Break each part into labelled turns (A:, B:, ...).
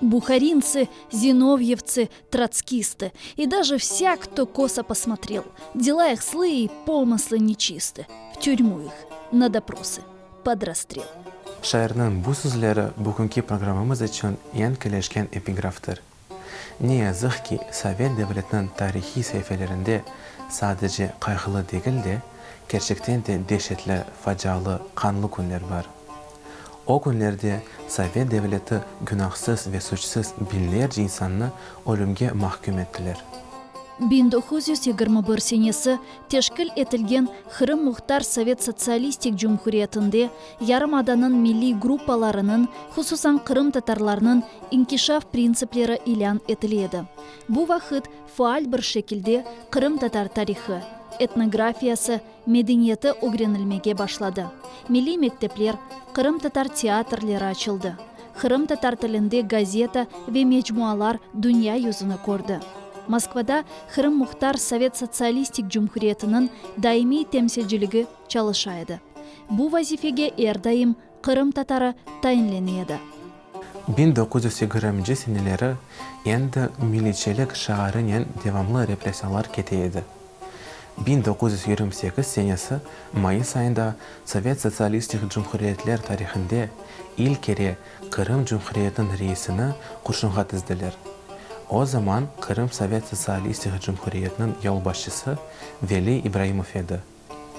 A: Buharinцы, zinovьевцы, trotskisты И даже вся, кто косо посмотрел Дела их злые, помыслы нечисты В тюрьму их, на допросы, под расстрел.
B: Şairniñ bu sözleri bugünki programmamız içün eñ kelişken epigraftır. Ne yazıq ki, sovet devletiniñ tarihiy saifelerinde sadece qayğılı degil de, kerçekten de deşetli, facialı, qanlı künler bar. O künlerde sovet devleti günahsız ve suçsız biñlerce insannı ölümge mahküm ettiler.
A: 1921 senesi teşkil etilgen Qırım Muhtar Sovet Sotsialistik Cumhuriyetinde yarımadanıñ milliy gruppalarınıñ, hususan qırımtatarlarnıñ, inkişaf printsipleri ilân etile edi. Bu vaqıt faal bir şekilde qırımtatar tarihı, etnografiyası, medeniyeti ögrenilmege başladı. Milliy mektepler, qırımtatar teatrleri açıldı. Qırımtatar tilinde gazeta ve mecmualar dünya yüzüni kördi. Moskvada Qırım Muhtar Sovet Sotsialistik Cumhuriyetiniñ daimiy temsilciligi çalışa edi. Bu vazifege er daim qırımtatarı tayinlene edi.
B: 1920-nci seneleri endi milliyetçilik şiarınen devamlı repressiyalar kete edi. 1928 senesi mayıs ayında Sovet Sotsialistik Cumhuriyetler tarihinde ilk kere Qırım Cumhuriyetiniñ reisini qurşunğa tizdiler. O zaman Qırım Sovet Sotsialistik Cumhuriyetiniñ yolbaşçısı Veli İbraimov edi.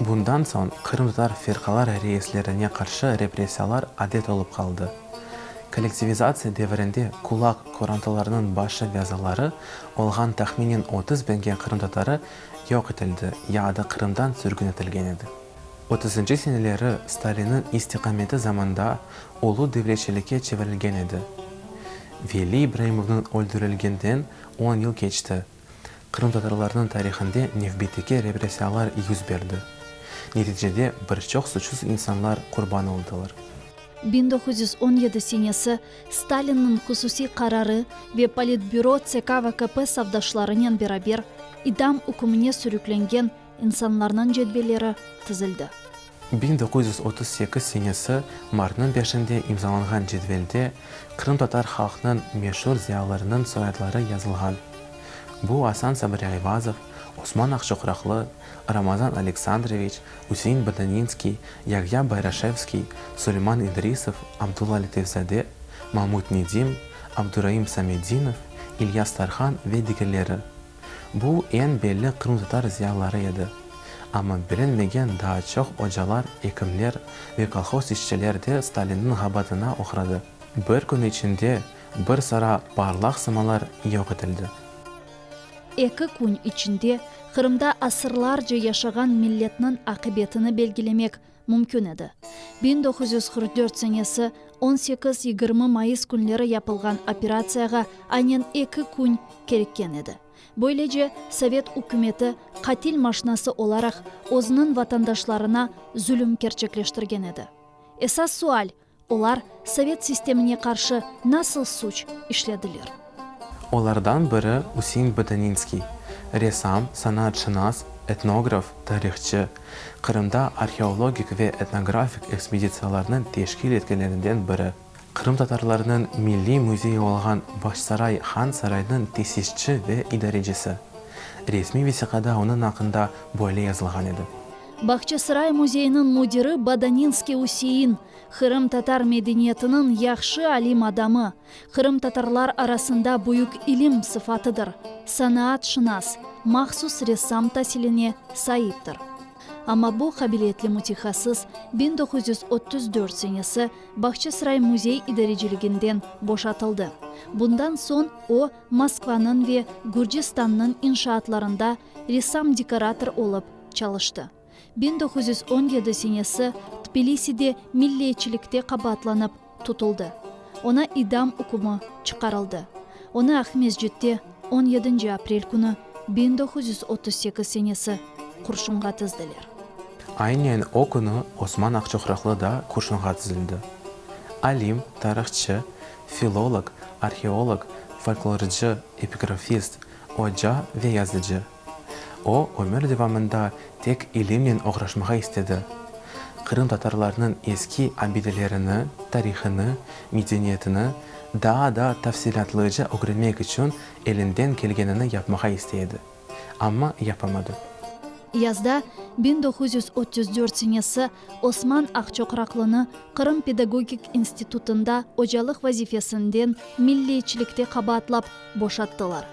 B: Bundan soñ qırımtatar firqalar reislerine qarşı repressiyalar adet olıp qaldı. Kollektivizatsiya devrinde kulak qorantalarınıñ başı ve azaları olğan tahminen 30 biñge qırımtatarı yoq etildi ya da Qırımdan sürgün etilgen edi. Otuzıncı seneleri Stalinniñ istiqameti zamanda ulu devletçilikke çevirilgen edi. Veli İbraimovnıñ öldürilgenden on yıl keçti. Qırımtatarlarnıñ tarihinde nevbetteki repressiyalar yüz berdi. Neticede bir çoq suçsuz insanlar qurban oldılar.
A: 1917 senesi Stalinniñ hususiy qararı ve Politbüro TSK VKP safdaşlarınen beraber idam ükmüne sürüklengen insanlarnıñ cedvelleri tizildi.
B: 1938 senesi martnıñ beşinde imzalanğan cedvelde qırımtatar halqnıñ meşur ziyalılarınıñ soyadları yazılğan. Bu Asan Sabri Ayvazov, Osman Aqçoqraqlı, Ramazan Aleksandroviç, Üsein Bodaninskiy, Yagya Bayraşevskiy, Suleyman İdrisov, Abdulla Lâtifzade, Mamut Nedim, Abduraim Samedinov, İlyas Tarhan ve digerleri. Bu eñ belli qırımtatar ziyalıları edi. Amma bilinmegen daa çoq ocalar, ekimler ve kolhoz işçiler de Stalinniñ ğabatına oğradı. Bir kün içinde bir sıra parlaq sımalar yoq etildi.
A: Eki kün içinde Qırımda asırlarca yaşağan milletniñ aqibetini belgilemek mümkün edi. 1944 senesi on sekiz, yigirmi mayıs künleri yapılğan operatsiyağa aynen eki kün kerekken edi. Böylece, sovet ükümeti qatil maşnası olaraq özüniñ vatandaşlarına zulüm kerçekleştirgen edi. Esas sual, Olar sovet sistemine qarşı nasıl suç işlediler?
B: Olardan biri Üsein Bodaninskiy, ressam, sanatşınas, etnograf, tarihçı, Qırımda arheologik ve etnografik ekspeditsiyalarnı teşkil etkenlerinden biri, qırımtatarlarnıñ milliy müzeyi olğan Bağçasaray Han sarayınıñ tesisçi ve idarecisi. Resmiy vesiqada onıñ aqqında böyle yazılğan edi.
A: Bağçasaray müzeyiniñ müdiri Bodaninskiy Üsein, qırımtatar medeniyetiniñ yahşı alim adamı, qırımtatarlar arasında büyük ilim sıfatıdır, sanaatşınas, mahsus ressam tasiline saiptir. Amma bu qabiliyetli mütehassıs 1934 senesi Bağçasaray müzey idareciliginden boşatıldı. Bundan soñ o, Moskvanıñ ve Gürcistannıñ inşaatlarında ressam-dekorator olıp çalıştı. 1917 senesi Tbiliside milliyetçilikte qabaatlanıp tutuldı. Oña idam ükmü çıqarıldı. Onı Aqmescitte on yedinci aprel künü 1938 senesi qurşunğa tizdiler.
B: Aynen o künü Osman Aqçoqraqlı da qurşunğa tizildi. Alim, tarihçı, filolog, arheolog, folklorcı, epigrafist, oca ve yazıcı. O, ömür devamında tek ilimnen oğraşmağa istedi. Qırımtatarlarnıñ eski abidelerini, tarihını, medeniyetini. daa da tafsilâtlıca ögrenmek içün elinden kelgenini yapmağa istey edi. Amma yapamadı.
A: Yazda 1934 senesi Osman Aqçoqraqlını Qırım pedagogik institutında ocalıq vazifesinden milliyetçilikte qabaatlap boşattılar.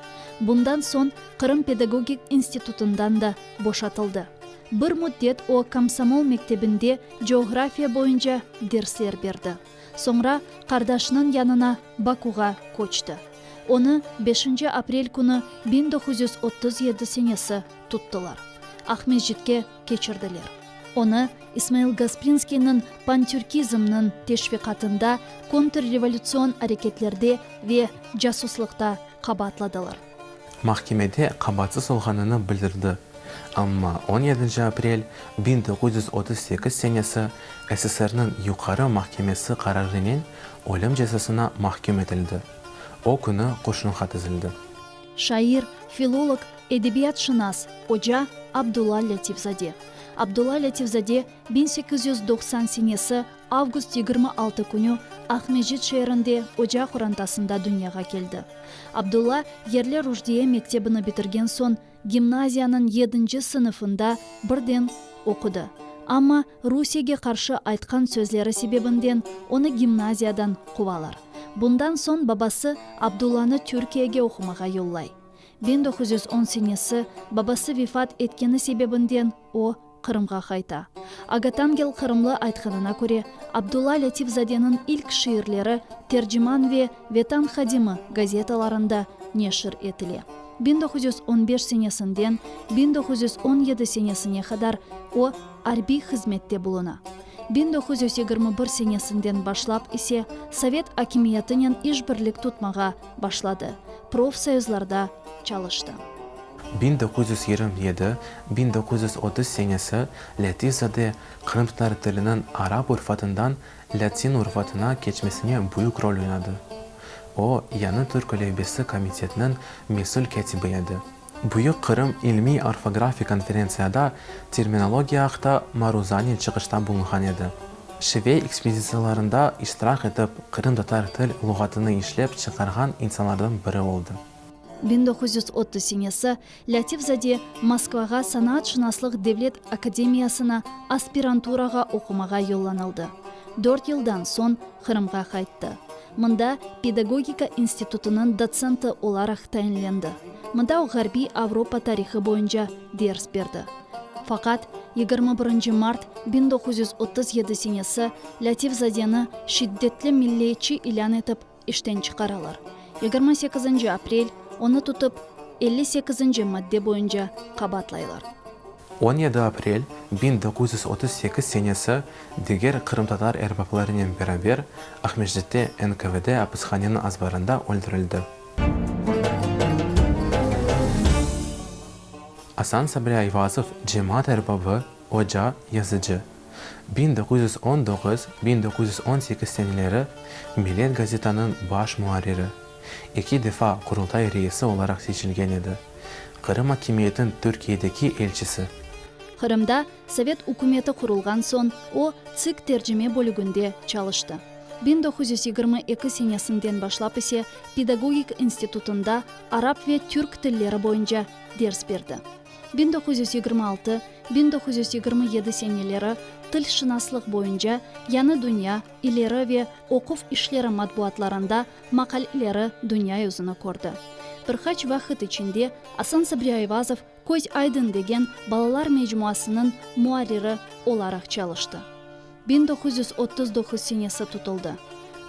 A: Bundan soñ Qırım pedagogik institutından da boşatıldı. Bir müddet o komsomol mektebinde coğrafiya boyunca dersler berdi. Soñra qardaşınıñ yanına Bakuğa köçti. Onı beşinci aprel künü 1937 senesi tuttılar. Aqmescitke keçirdiler. Onı İsmail Gasprinskiyniñ pantürkizmniñ teşviqatında, kontrrevolütsion areketlerde ve casuslıqta qabaatladılar.
B: Mahkemede qabaatsız olğanını bildirdi, amma on yedinci aprel 1938 senesi SSRniñ Yuqarı mahkemesi qararınen ölüm cezasına mahküm etildi. O künü qurşunğa tizildi.
A: Şair, filolog, edebiyatşınas, oca Abdulla Lâtifzade. Abdulla Lâtifzade 1890 senesi avgust 26 künü Aqmescit şeerinde oca qorantasında dünyağa keldi. Abdulla yerli ruşdiye mektebini bitirgen soñ gimnaziyanıñ yedinci sınıfında birden oqudı. Amma Rusiyege qarşı aytqan sözleri sebebinden onı gimnaziyadan quvalar. Bundan soñ babası Abdullanı Türkiyege oqumağa yollay. 1910 senesi babası vefat etkeni sebebinden o, Qırımğa qayta. Agatangel Qırımlı aytqanına köre, Abdulla Lâtif-zadeniñ ilk şiirleri Terciman ve Vetan hadimi gazetalarında neşir etile. 1915 senesinden 1917 senesine qadar o, arbiy hızmette buluna. 1921 senesinden başlap ise sovet akimiyetinen işbirlik tutmağa başladı, profsoyuzlarda çalıştı.
B: 1927, 1930 senesi Lâtif-zade qırımtatar tiliniñ arap urufatından lâtin urufatına keçmesine büyük rol oynadı. O, Yañı türk elifbesi komitetiniñ mesül kâtibi edi. Büyük Qırım ilmiy-orfografik konferentsiyada terminologiya aqta maruzanen çıqışta bulunğan edi. Şive ekspeditsiyalarında iştirak etip, qırımtatar til luğatını işlep çıqarğan insanlardan biri oldı.
A: 1930 senesi Lâtif-zade Moskvağa Sanaatşınaslıq devlet akademiyasına aspiranturağa oqumağa yollanıldı. Dört yıldan soñ Qırımğa qayttı. Mında Pedagogika institutınıñ dotsenti olaraq tayinlendi. Mında o Ğarbiy Avropa tarihı boyunca ders berdi. Faqat 21 mart 1937 senesi Lâtif-zadeni şiddetli milliyetçi ilân etip işten çıqaralar. Yigirmi sekizinci aprel onı tutıp, 58-nci madde boyunca qabaatlaylar.
B: 17 aprel 1938 senesi diger qırımtatar erbaplarınen beraber Aqmescitte NKVD apishaneniñ azbarında öldürildi. Asan Sabri Ayvazov cemaat erbabı, oca, yazıcı. 1919, 1918 seneleri Millet gazetanıñ baş muarriri, eki defa Qurultay reisi olaraq seçilgen edi, Qırım akimiyetiniñ Türkiyedeki elçisi.
A: Qırımda Sovet ükümeti qurulğan soñ o, TSİK tercime bölüginde çalıştı. 1922 senesinden başlap ise Pedagogik institutında arap ve türk tilleri boyunca ders berdi. 1926, 1927 seneleri tilşınaslıq boyunca Yañı dünya, İleri ve Oquv işleri matbuatlarında maqaleleri dünya yüzüni kördi. Bir qaç vaqıt içinde Asan Sabri Ayvazov Köz aydın degen balalar mecmuasınıñ muarriri olaraq çalıştı. 1939 senesi tutuldı,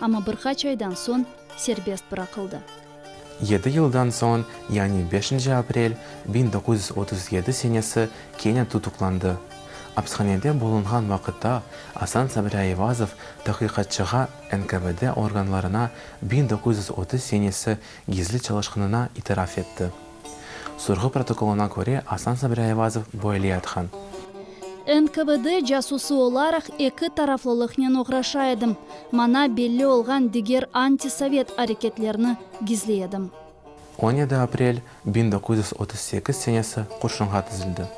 A: amma bir qaç aydan soñ serbest bıraqıldı.
B: Yedi yıldan soñ, yani beşinci aprel 1937 senesi kene tutuqlandı. Apishanede bulunğan vaqıtta Asan Sabri Ayvazov taqiqatçığa NKVD organlarına 1930 senesi gizli çalışqanına itiraf etti. Sorğu protokolına köre Asan Sabri Ayvazov böyle aytqan.
A: NKVD casusı olaraq eki taraflılıqnen oğraşa edim, maña belli olğan diger antisovet areketlerni gizley edim.
B: 17 aprel 1938 senesi qurşunğa tizildi.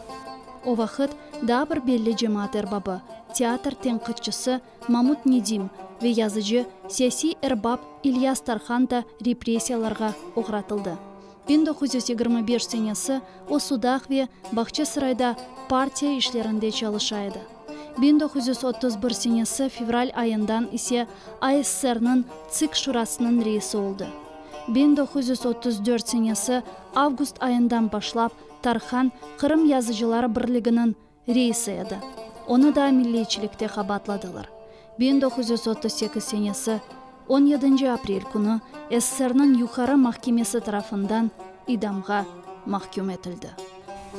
A: O vaqıt daa bir belli cemaat erbabı, teatr tenqitçisi Mamut Nedim ve yazıcı, siyasiy erbap İlyas Tarhan da repressiyalarğa oğratıldı. 1925 senesi o Sudaq ve Bağçasarayda partiya işlerinde çalışa edi. 1931 senesi fevral ayından ise ASSRniñ Tsik Şurasınıñ reisi oldı. 1934 senesi avgust ayından başlap Tarhan Qırım yazıcıları birliginiñ reisi edi. Onı da milliyetçilikte qabaatladılar. 1938 senesi on yedinci aprel künü SSRniñ Yuqarı mahkemesi tarafından idamğa mahküm etildi.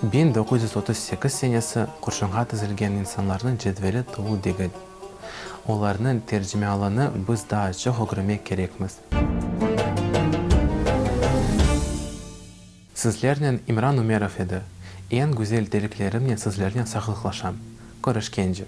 B: 1938 senesi qurşunğa tizilgen insanlarnıñ cedveli tolu degil. Olarnıñ tercimealını biz daa çoq ögrenmek kerekmiz. Sizlernen İmran Ümerov edi. Eñ güzel tileklerimnen sizlernen sağlıqlaşam. Körüşkence.